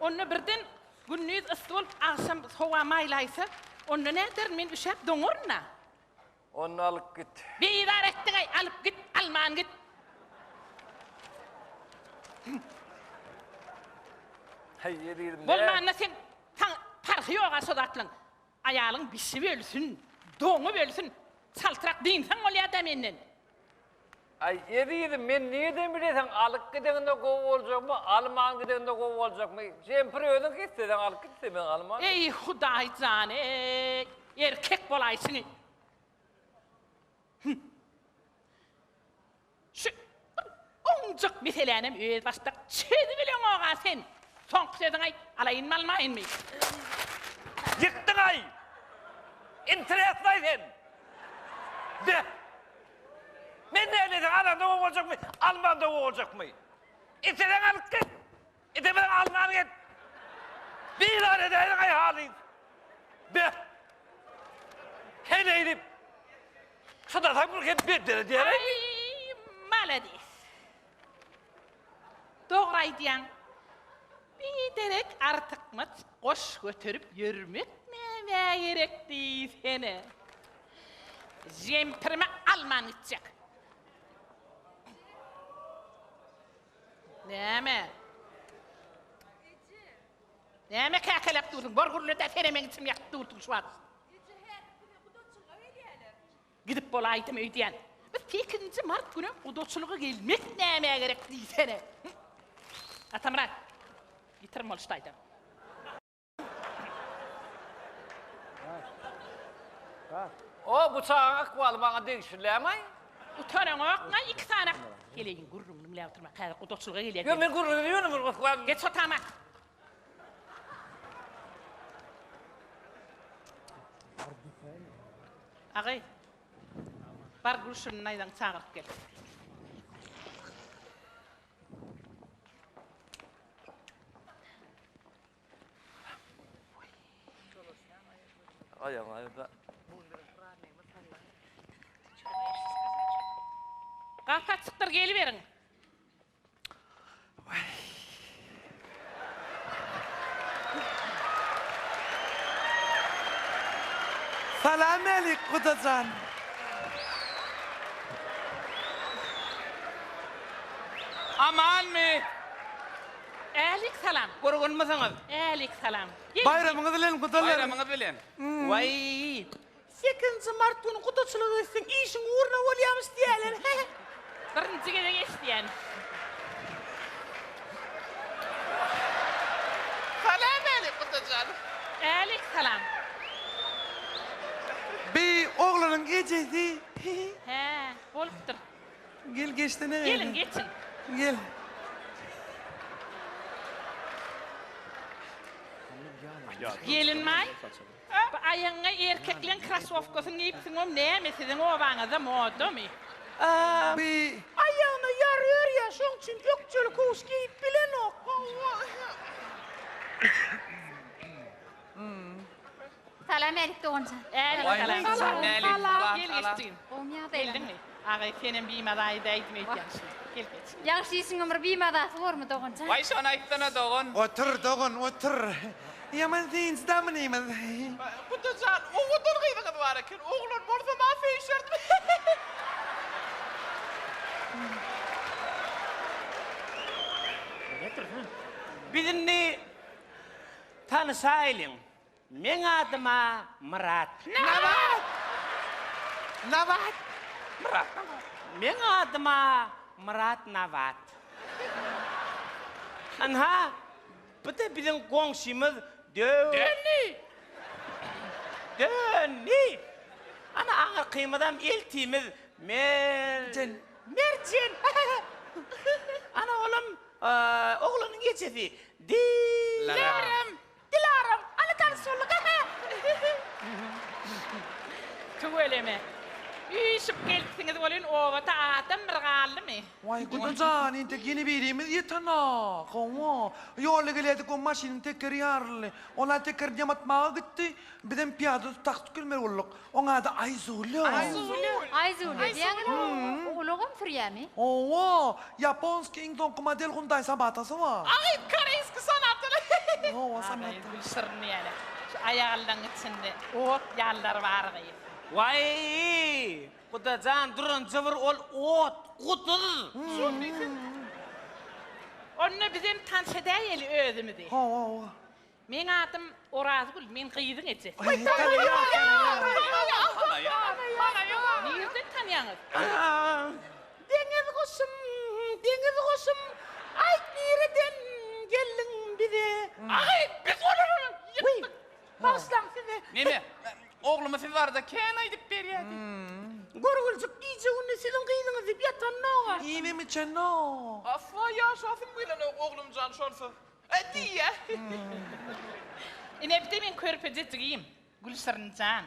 Onda birden gündiz yssy bolup, agşam howa maýlaýsa, onda näderin, men üşäp doňaryn-a. Onda alyp git. Bizar etdiň-aý, alyp git, alman git. Häý, ezizim, nä? Bolmanda seň saňa parhy ýog-a şo zatlaň. Aýalyň bişip ölsün, doňup ölsün, çaltrak dynsaň bolýa-da menden. Aý, ezizim, men nirden bileseň alyp gideňde gowy boljakmy, alman gideňde gowy boljakmy? Jempir özüň isleseň alyp git, islemeseň alman git. Eý, Hudaý jan, eý, erkek bolaýşyňy. Hüm. Şu bir ownujak meselänem özbaşdak çözübileňog-a sen. Soňky sözüňi aýt, alaýynmy, almaýynmy? Ýykdyň-aý! Interesnaý sen! Beh! Men näleseň alanda gowy boljakmy, almanda gowy boljakmy? Isleseň alyp git, islemeseň alman git. Bizar edäýdiň-aý halys. Beh! Heleý diýip, çydasaň bir hem beddel edýär-eý. Aý, malades. Dogry aýdýaň. Biderek artykmaç goş göterip ýörmek nämä gerek diýsene. Jempirimi alman gitjek. Näme? Näme käkeläp dursuň? Bor gürle-dä, senem meň içimi ýakyp dursuň şu wagt. Eje, häzir bize gudaçylyga gelýäler. Gidip bolaýdym öýdýän. Bir sekizinji mart günem gudaçylyga gelmek nämä gerek diýsene. Atamyrat, ýitirim boluşdy aýdan. O, bu çagaň ykbaly maňa degişli dälmi-aý? Utanaňokmy, iki sany heleýiň gürrüňini diňläp oturmak, häzir gudaçylyga gelýär. Ýok, men gürrüň edýän bir ykbal. Geç otama. Agay, bar Gülşirin daýzaňy çagyryp gel. Aýagyň aýyrda. Gapy açykdyr, geliberiň. Salam älik gudajan. Amanmy? Älik salam. Gurgunmysyňyz? Älik salam. Baýramyňyz bilen gudalar. Baýramyňyz bilen. Waý, Sekizinji mart güni gudaçylyk etseň işiň ugruna bolýamyş diýýäler. Birinji gezek eşidýän. Salam älik gudajan. Älik salam. Bi oglanyň ejesi. Hä, bolupdyr. Gel geçsene. Geliň geçiň. Gel. Gelinmaý. Bu aýagyňa erkekleň krasowkasyny geýipsiňom näme siziň obaňyzda modamy? Bi. Aýagyna ýara örýär şoň üçin ökjeli köwüş geýip bilenok. Salam Älik doganjan. Älik salam. Salam Älik salam. Gel geç jigim. Gowmy ýagdaýlaryň? Geldiňmi? Agay senem bimaza edäýdim öýdýän şuny. Gel geç. Ýagşy işiň ömür bimazasy bormy doganjan? Waý şony aýtsana dogan. Otur dogan otur. Ýaman synçy damynymyz. Gudajan owadan gyzyňyz bar eken oglan bolsa ma söýüşerdim. Biz indi tanyşaýlyň. Meň adyma Myrat. Nabat! Nabat! Myrat Nabat. Meň adyma Myrat Nabat. Ynha, bu-da biziň goňşymyz Dö. Dönni! Dönni! Ana, aňyrkymyzam eltimiz Mer. Jen. Merjen! Ana, olam oglanyň ejesi Di. Laram! Dilaram, ana tanyş bolduk. Tüweleme. Üýşüp gelipsiňiz welin obada adam bir galdymy? Waý Guda jan, entek ýene birimiz ýetenok. Hawa, ýolda gelýärdik, o maşynyň tekeri ýaryldy. Ol-a tekerini ýamatmaga gitdi, bizem pyýada taksi gelmeli bolduk. Oň ady Aýzule. Aýzule. Aýzule diýýäňizmi? Ulagam sürýämi? Hawa, ýaponskiý iň soňky model Hyundai Sonatasy bar. Aý, koreýski Sonata. Hawa, Samat. Gülşirin ýaly. Şu aýallaň içinde ot ýalylar bar gyz. Waý, Gudajan duran jybyr ol ot, guduz. Şony diýseň. Onda bizem tans edäýeli özümizi. Hawa, hawa. Meň adym Orazgül, men gyzyň ejesi. Nirden tanýaňyz? Deňiz guşum, deňiz guşum, aýt nireden geldiň bize? Aý, biz olary ýykdyk. Bagyşlaň sizi. Neme, oglumy siz barada kän aýdyp berýärdi. Görgüljik gije-gündiz siziň gyzyňyz diýip ýatanok-a. Iýmem içenok. Asla ýaşasym gelenok oglumjan şonsuz. Diýýä. Ine bir-de meň körpeje jigim, Gülşirin jan.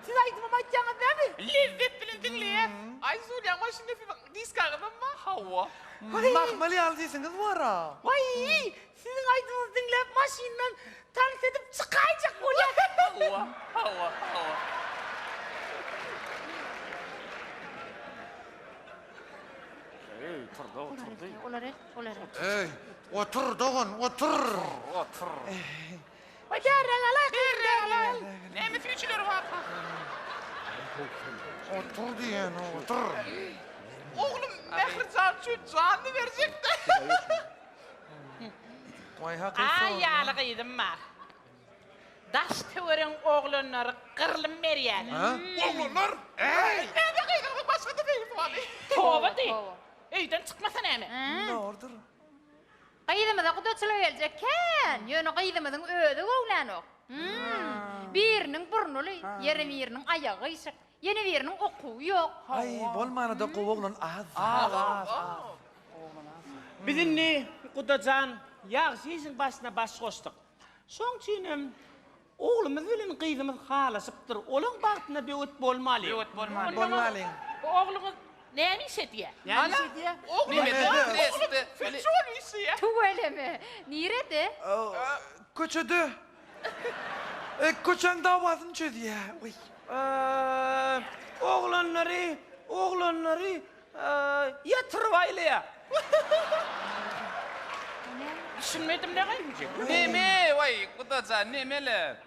Siz aýdymam aýtýaňyz dämi? Lezzet bilen diňleýäs. Aý Zulýa maşynda siziň diskaňyzam bar. Hawa. Mahmal ýaly sesiňiz bar-a. Waý, siziň aýdymyňyzy diňläp maşyndan tans edip çykaýjak bolýas. Hawa, hawa, hawa. Eý, turdy, oturdy. Olar el, olar el. Eý, otur dogan, otur. Otur. Waý, bärräk alaý, bärräk alaý. Näme süýjüleri barka? Otur diýen, otur. Oglum Mährijan üçin janyny berjekdi. Waý, hakyt Aý ýaly gyzym bar. Daş-töweregiň oglanlary gyrlym berýärler. Oglanlar? Eý! Näme gyzyňyzyň başga-da beýlesi barmy? Toba diý. Öýden çykmasa näme? Dogrudyr. Gyzymyza gudaçylyk geljek kän, ýöne gyzymyzyň özi göwnänok. Hum. Biriniň burny uly, ýene biriniň aýagy gyşyk, ýene biriniň okuwy ýok. Aý, bolmana-da gowy oglan az. Az, az, az. Biz indi, guda jan, ýagşy işiň başyna baş goşduk. Şoň üçinem oglumyz bilen gyzymyz halaşypdyr. Olaň bagtyna böwet bolmalyň. Böwet bolmalyň. Bolmalyň. Bu ogluňyz näme iş edýär? Näme iş edýär? Oglum Sütçi bolup işleýär. Tüweleme. Nirede? Köçede. Köçäň dawasyny çözýär. Oý. Oglanlary, oglanlary Ýatyryp aýlaýar. Düşünmedim ne gaýynjy. Neme, waý, gudajan, nemele.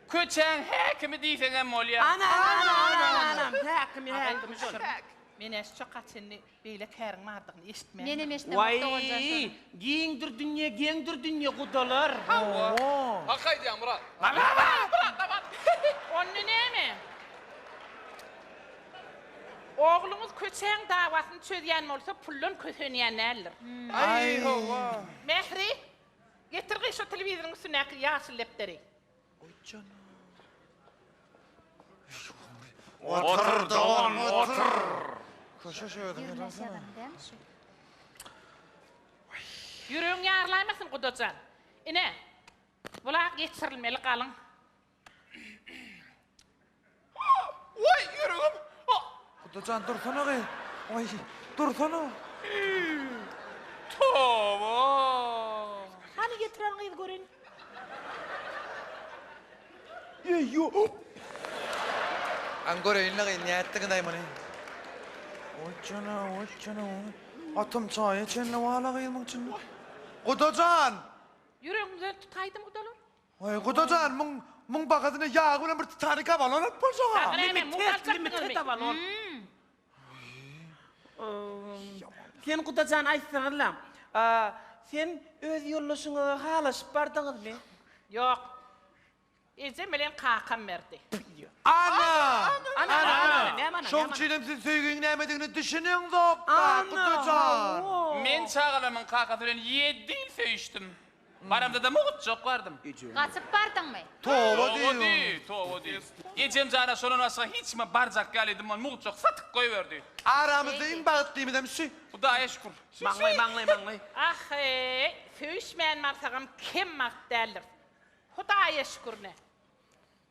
Köçäň häkimi diýseňem bolýar. Ana, ana, ana, ana, häkimi, häkimi şol. Men-ä şu çaka çenli beýle käriň bardygyny eşitmändim. Menem eşidemok doganjan şony. Waý, giňdir dünýe, geňdir dünýe, gudalar. Hawa. Hak aýdýaň, Myrat. Myrat, aman. Onda näme? Ogluňyz köçäň dawasyny çözýän bolsa puldan kösenýän däldir. Aý hawa. Mähri, getir gyz şo telewizoryň üstündäki ýaşyl depderi. Otur dogan otur. Köşeş özüňi Ýörmez ýazan dämi şu? Ýüregiň ýarylaýmasyn gudajan. Ine, bula geçirilmeli galyň. Waý, ýüregim! Gudajan dursana gyz. Waý, dursana. Toba! Hany getiren gyz göreýin. Eý-ýo! Aň göreýin-le gyz, nätdiňiz-aý muny? Oý jana, oý jana, oý. Atam çaýa çenli bar-la gyz muň içinde. Gudajan! Ýüregiňden tutaýdym gudalar. Waý gudajan muň muň bagasyna ýagy bilen bir Titanik abalon alyp boljaga. Näme muň Limited abalon. Sen gudajan aýtsaňyzla. Sen öz ýoldaşyňa halaşyp bardyňyzmy? Ýok. Ejem bilen kakam berdi. Ana! Ana ana. Şoň üçinem siz söýgiň nämedigine düşüneňzok-da gudajan. Men çagalarymyň kakasy bilen ýedi ýyl söýüşdim. Baramda-da mugtjak bardym. Gaçyp bardyňmy? Toba diý. Toba diý. Ejem jana şondan başga hiç kime barjak ýaly edip ony mugtjak satyp goýberdi. Aramyzda iň bagtlymyzam şü. Hudaýa şükür. Maňlaý, maňlaý, maňlaý. Ah-eý, söýüşmän barsagam kem bagt däldir. Hudaýa şükürine.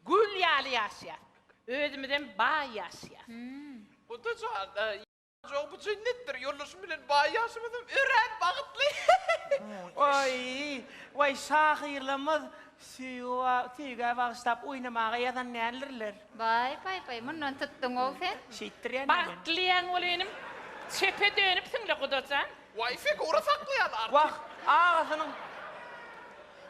Gül ýaly ýaşaýas. Özümizem baý ýaşaýas. Huda jan, Ýok bu jennetdir. Ýoldaşym bilen baý ýaşamasam örän bagtly. Oý, waý şahyrlarymyz söýgä söýgä bagyşlap oýnamaga ýazan däldirler. Baý, baý, baý, mundan tutduň-ow sen. Şeýtdirýän men. Bagtly ýaň bol inim. Çepe dönüpsiň-le, gudajan. Waý, figura saklaýan artist. Wah, agasynyň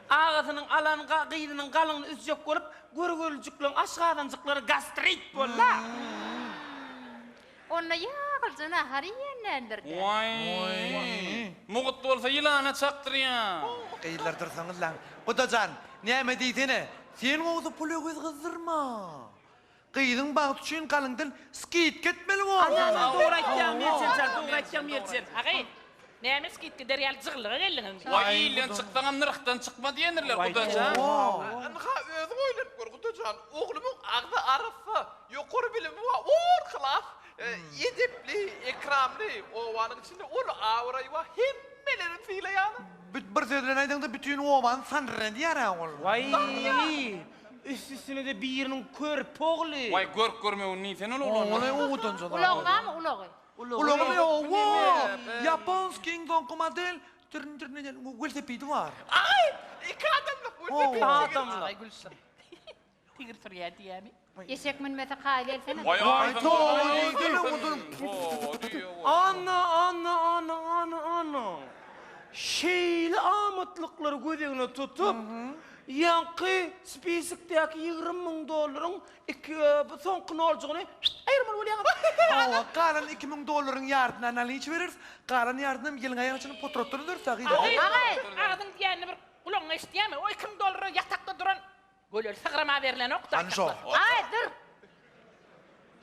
agasynyň alan gyzynyň galyňyny üzjek bolup, görgülijikleň aşgazanjyklary gastrit boldy-a. Onda ýaglyja nahar iýen däldir-dä. Waý, mugt bolsa ýylana çakdyrýa. Gyzlar dursaňyzlaň. Gudajan, näme diýsene, sen gowusy pula göz gyzdyrma. Gyzyň bagty üçin galyňdan skidka etmeli borsuň. Ana, dogry aýtýaň Merjen jan, dogry aýtýaň Merjen. Agy, näme skidka eder ýaly jygyllyga geldiňiz? Waý, ilden çyksaňam nyrhdan çykma diýendirler, gudajan. Ynha, özüň oýlanyp gör, gudajan, oglumyň agzy arassa, ýokary bilimi bar, or klas, edepli, ekramly, obanyň içinde uly abraýy bar, hemmeleriň sylaýany. Bir söz bilen aýdaňda bütin obany sandyradýar-a ol. Waý, Üst-üstüne-de biriniň körpe ogly. Waý, görk görmegini diýsene ol oglanyň. Ogly owadanjada. Ulagy barmy, ulagy? Ulagy ýok-ow. Ýaponskiý iň soňky model tirn-tirn eden welosipedi bar. Aý, iki adamlyk welosiped. Adamlyk. Aý, Gülşirin. Tigir sürýär diýýämi? Eşek münmese kaýyl gelsene. Waý, Waý, toba diýsene, oduň. Ana, ana, ana, ana, ana. Şeýle amatlyklary göz öňüne tutup, Ýaňky spisikdäki 20 müň dollaryň iki bu soňky noljygyny aýyrmaly bolýaňyz. Hawa, galan 2000 dollaryň ýarsyny naliç bereris, galan ýarysynam ýylyň aýagyna çenli potratdan öderis dagy. Agay, agzyň diýenini bir gulagyňa eşitýämi? O 2000 dollara ýatakda duran göleli sygrama berlenok-da. Hany şo. Aý, dur!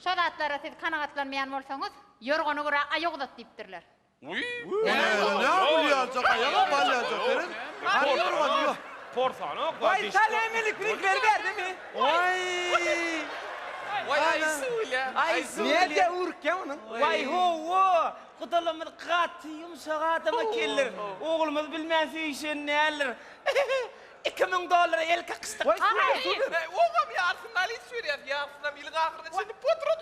Şo zatlara siz kanagatlanmaýan bolsaňyz, ýorgana görä aýak uzat diýipdirler. Uý. Näme gülýärjek aýaga balýarjak seret. Hany ýorgan ýok. Porsanok. Waý salam elektrik berdimi? Waý. Waý Aýsule. Aýsule. Näde urkýa onuň? Waý hawa. Gudalarymyz gaty ýumşak adam ekenler. Oglumyz bilmän söýüşen däldir. 2000 dollara el kakyşdyk. Waý super super. Oňam ýarsyny naliç berýäs, ýarysynam ýylyň ahyryna çenli potrat.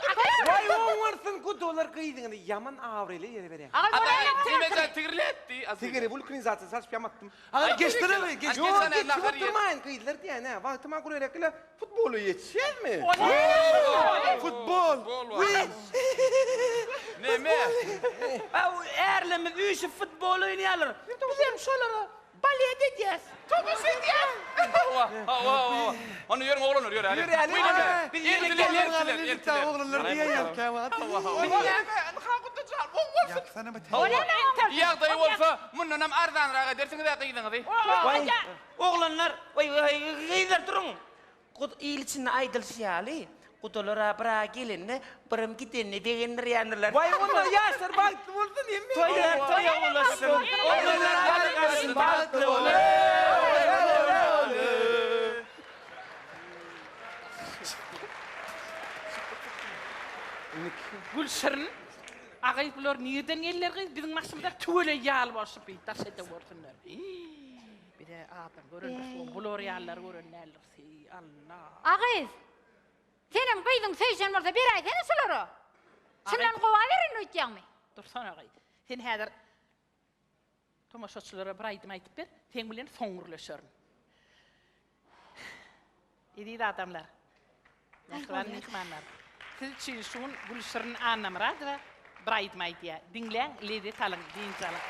Waý oňarsyn gudalar gyzyňyzy ýaman abraýly ýere berýäň. Agay Aday, bolaýma Timejan tigirletdi. Tigiri wulkanizasiýa salyp ýamatdym. Agam geçsene be, geç. Ýok, geçip oturmaýyn gyzlar diýýän hä. Wagtym-a gurelekle futbola ýetişýäzmi? Futbol. Wiý. Neme? Ärlerimiz üýşüp futbol oýnaýarlar. Bizem şolara Balet edýäs. Tomaşa edýäs. Hawa, hawa, hawa. Onda ýörüň oglanlar, ýör häli. Ýör häli. Biz ýene gelýäs. Eltdiler, oglanlar diýýär käwagt. Näme, ynha Gudajan, oň bolsun. Ýaksana bir O näme oň bolsun? Ýagdaýy bolsa, mundanam arzanrak edersiňiz-ä gyzyňyzy. Waý, oglanlar, waý, waý, gyzlar duruň. Gud il içinde aýdylyşy ýaly, gudalar-a bir-a gelende, birem gidenine begendirýändirler. Waý onda ýaşlar bagtly bolsun hemme. Toýlar toýa ulaşsyn. Oglanlar ýalňaşsyn bagtly boluň. Gülşirin, Agaý bular nirden geldiler gyz biziň başymyza tüweleý ýaly bolşup bir daş ede görsünler. Bize adam görendir, bular ýalylar gören däldir. Eý, Alla. A gyz, senem gyzyň söýşen bolsa beräýsene şulara. Şundan gowa berin öýtýäňmi? Dursana gyz. Sen häzir tomaşaçylara bir aýdym aýdyp ber, seň bilen soň gürleşerin. Eziz adamlar, mähriban myhmanlar, siz üçin şu gün Gülşirin Annamyradowa bir aýdym aýdýar. Diňläň, lezzet alyň, dynç alyň.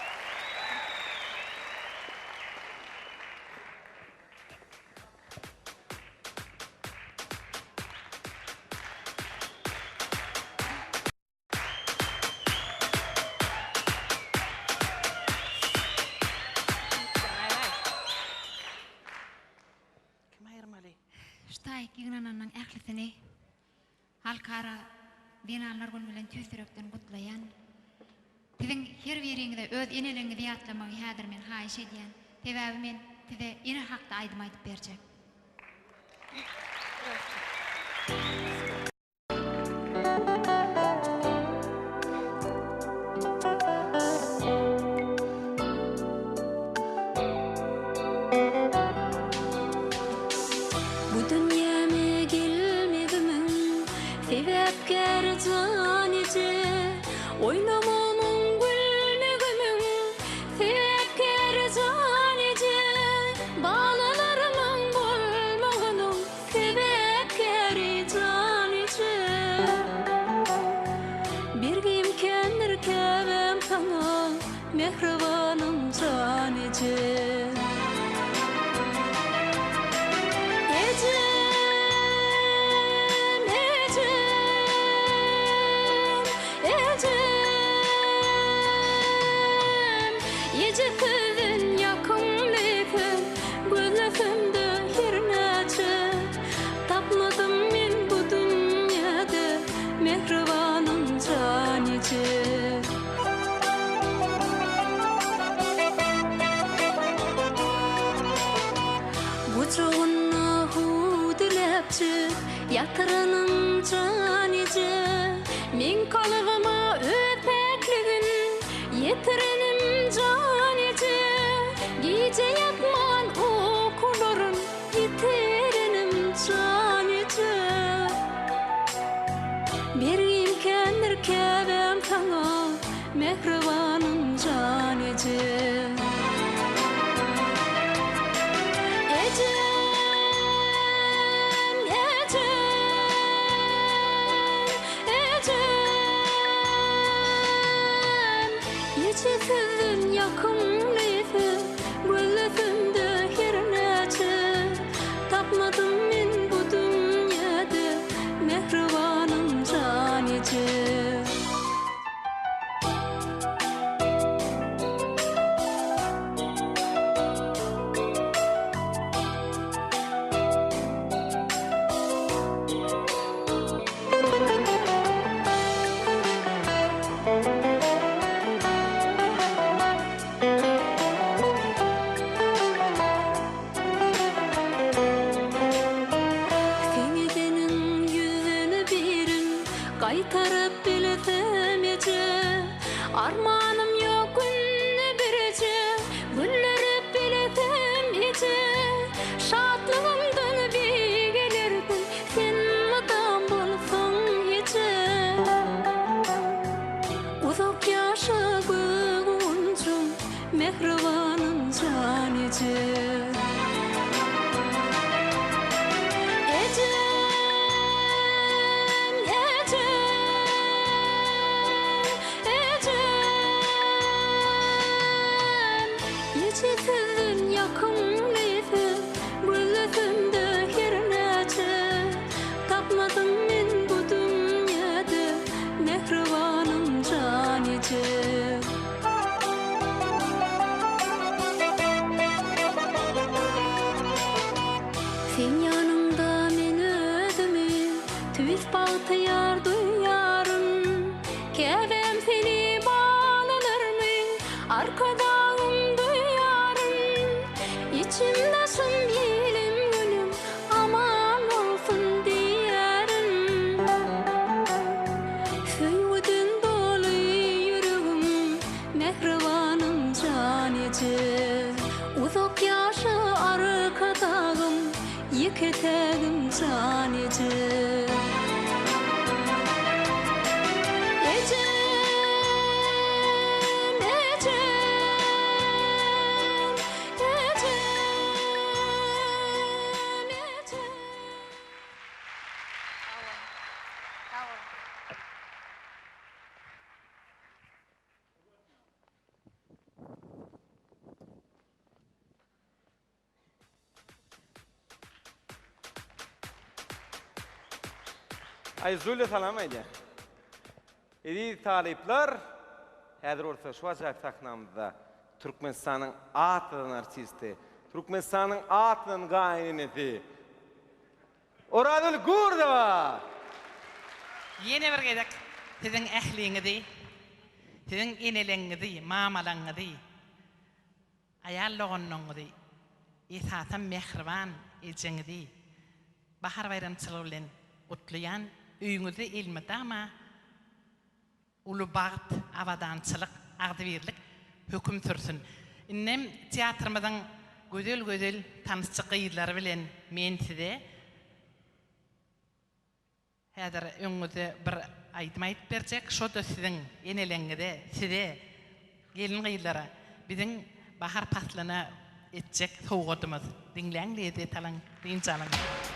Kim aýyrmaly? Ştaýk ýygnananyň ählisini Halkara zenanlar güni bilen tüýs ýürekden gutlaýan. Siziň her biriňize öz eneligiňizi ýatlamagy häzir men haýyş edýän. Sebäbi men size ene hakda aýdym aýdyp berjek. Bu dünýäme gelmegimiň sebäpkäri jan eje, Oýnamamyň gülmegimiň sebäpkäri jan eje, Balalarymyň bol. Mähribanym jan eje. Ejem, ejem, ejem. Eje sözün ýakymly söz, Gözlesem-de her näçe, Tapmadym men bu dünýäde Mähribanym jan eje. Gujagynda hüwdüläpjik ýatyranym jan eje. Meň kalbyma öz päkligin ýetirenim jan eje. Gije ýatman ukularyn ýitirenim jan eje. Bergim kändir käbäm saňa mähribanym jan eje. Ejem, ejem, ejem. Eje sözün ýakymly söz, gözlesem-de her näçe, Tapmadym men bu dünýäde mähribanym jan eje. Seň edeniň ýüzden birin Gaýtaryp bilsem eje. Armanym ýok günde birje Güldürip bilsem eje. Şatlygymdan beýgelerdim Sen mydam bolsaň eje. Uzak ýaşa gök gunjam Mähribanym jan eje. Ejem, ejem, ejem. Eje sözün ýakymly söz, Gözlesem-de her näçe, Tapmadym men bu dünýäde Mähribanym jan eje. Seň ýanyňda men özümi tüýs bagtyýar duýýaryn. Käbäm seni balalarmy, Arkadagym duýýaryn. Içim daşym ilim günüm aman bolsun diýýärin. Söýgüden doly ýüregim Mähribanym jan eje. Uzak ýaşa Arkadagym ýeke tägim jan eje. Ejem, ejem, ejem, ejem. Aýzulýa salam aýdýar. Eziz talyplar, häzir bolsa şu ajaýyp sahnamyzda Türkmenistanyň at gazanan artisti, Türkmenistanyň at gazanan gaýynenesi Orazgül Gurdowa! Ýene bir gezek siziň ähliňizi, siziň eneleňňizi, mamalaňňyzy, aýal doganlaňňyzy, esasam mähriban ejeňizi Bahar baýramçylygy bilen gutlaýan. Öýüňizde elmydama Uly bagt, abadançylyk, agzybirlik höküm sürsün. Indem teatrymyzyň gözel-gözel tansçy gyzlary bilen men size häzir öňüňizde bir aýdym aýdyp berjek. Şo-da siziň eneleňňize, size, gelin-gyzlara biziň bahar paslyna etjek sowgadymyz. Diňläň, lezzet alyň, dynç alyň.